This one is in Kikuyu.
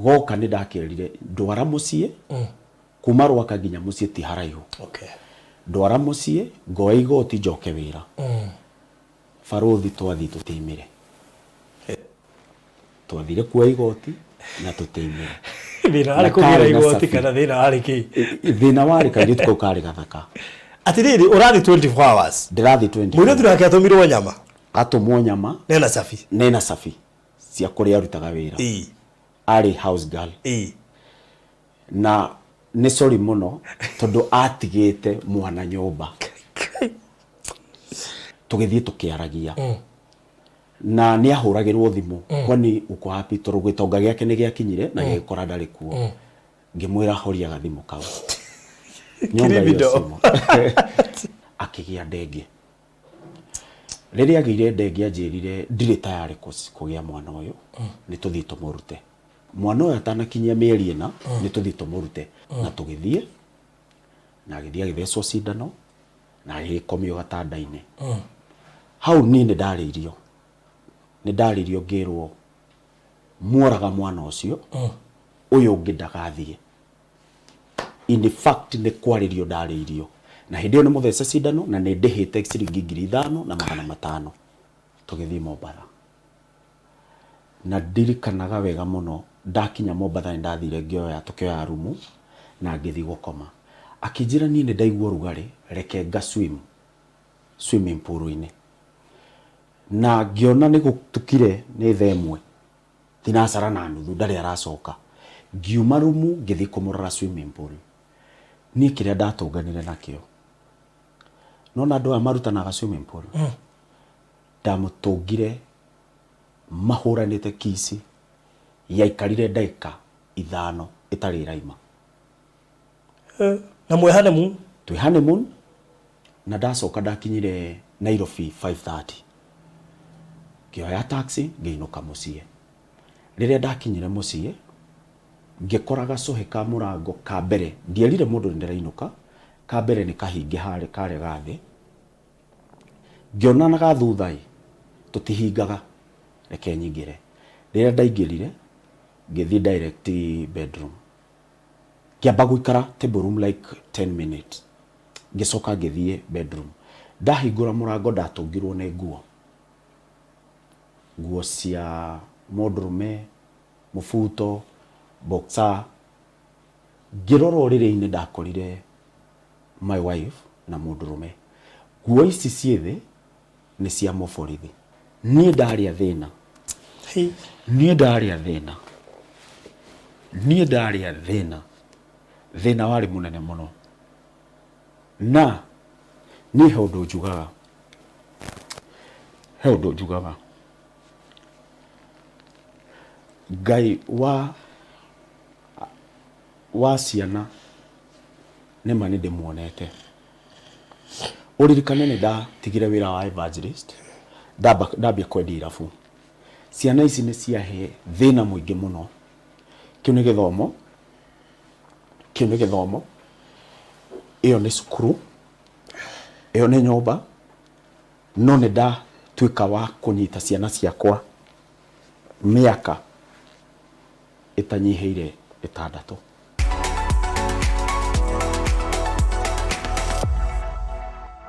Goka nĩ ndakerire ndwara mũciĩ, kuma Rwaka nginya mũciĩ ti haraihu. Ndwara mũciĩ, ngoe igoti njoke wĩra. Barũthi twathiĩ tũtiaimire. Twathire kuoya igoti na tũtiaimire. Thĩna Na warĩ kũgĩra karĩ na igoti cabi. kana thĩna warĩ kĩ? Thĩna warĩ kairĩtu kau karĩ gathaka. Atĩrĩrĩ, ũrathiĩ 24 hours. Ndĩrathiĩ 24. Mũirĩtu nake atũmirwo nyama. Atũmwo nyama. Nena cabi. Nena cabi cia kũrĩa arutaga wĩra. Arĩ house girl. Na nĩ sorry mũno tondũ atigĩte mwana nyũmba. Tũgĩthiĩ tũkĩaragia. Na nĩ ahũragĩrwo thimũ, kwani uko wapi? Tondũ gĩtonga gĩake nĩ gĩakinyire na gĩgĩkora ndarĩ kuo. Ngĩmwĩra horia gathimũ kau. Nyonga hiyo Criminal. simu. Akĩgĩa ndenge. Rĩrĩa agĩire ndenge anjĩrire ndirĩ tayarĩ kũgĩa mwana ũyũ, nĩ tũthiĩ tũmũrute. Mwana ũyũ atanakinyia mĩeri ĩna, nĩ tũthiĩ tũmũrute. Na tũgĩthiĩ, na agĩthiĩ agĩthecwo cindano, na agĩgĩkomio gatanda-inĩ. Hau niĩ nĩ ndarĩirio. Nĩ ndarĩirio ngĩrwo mworaga mwana ũcio, ũyũ ũngĩ ndagathiĩ. In fact nĩ kwarĩrio ndarĩirio. Na hĩndĩ ĩyo nĩ mũthece cindano na nĩ ndĩhĩte ciringi 5500. Tũgĩthiĩ Mombatha. Na ndirikanaga wega mũno ndakinya Mombatha nĩ ndathire ngĩoya, tũkĩoya rumu na ngĩthiĩ gũkoma. Akĩnjĩra niĩ nĩ ndaigua ũrugarĩ reke nga swim swimming pool -inĩ. Na ngĩona nĩ gũtukire nĩ thaa ĩmwe thinacara na nuthu ndarĩ aracoka. Ngiuma rumu ngĩthiĩ kũmũrora swimming pool. Niĩ kĩrĩa ndatũnganire nakĩo, nĩwona andũ aya marutanaga swimming pool? Ndamũtũngire mahũranĩte kiss yaikarire ndagĩka ithano ĩtarĩ ĩraima. Na mwĩ honeymoon? Twĩ honeymoon na ndacoka ndakinyire Nairobi 5:30. Ngĩoya taxi ngĩinũka mũciĩ. Rĩrĩa ndakinyire mũciĩ ngĩkora gacũhĩ ka mũrango ka mbere, ndierire mũndũ nĩ ndĩrainũka, ka mbere nĩ kahinge harĩa karĩa ga thĩ. Ngĩona na ga thutha ĩ, tũtihingaga, reke nyingĩre. Rĩrĩa ndaingĩrire, ngĩthiĩ direct bedroom. Ngĩamba gũikara table room like 10 minutes. Ngĩcoka ngĩthiĩ bedroom. Ndahingũra mũrango ndatũngirwo nĩ nguo. Nguo cia mũndũrũme, mũbuto, boxer. Ngĩrora ũrĩrĩ-inĩ ndakorire my wife na mũndũrũme. Nguo ici ciĩ thĩ nĩ cia mũborithi. Niĩ ndarĩa thĩna. Niĩ ndarĩa thĩna. Niĩ ndarĩa thĩna. Thĩna warĩ mũnene mũno. Na niĩ he ũndũ njugaga. He ũndũ njugaga. Ngai wa wa ciana nĩma nĩ ndĩmuonete. Ũririkane nĩ ndatigire wĩra wa evangelist ndamba ndambia kwendia irabu. Ciana ici nĩ ciahe thĩna mũingĩ mũno. Kĩu nĩ gĩthomo, kĩu nĩ gĩthomo, ĩyo nĩ cukuru, ĩyo nĩ nyũmba, no nĩ ndatuĩka wa kũnyita ciana ciakwa mĩaka ĩtanyihĩire ĩtandatũ.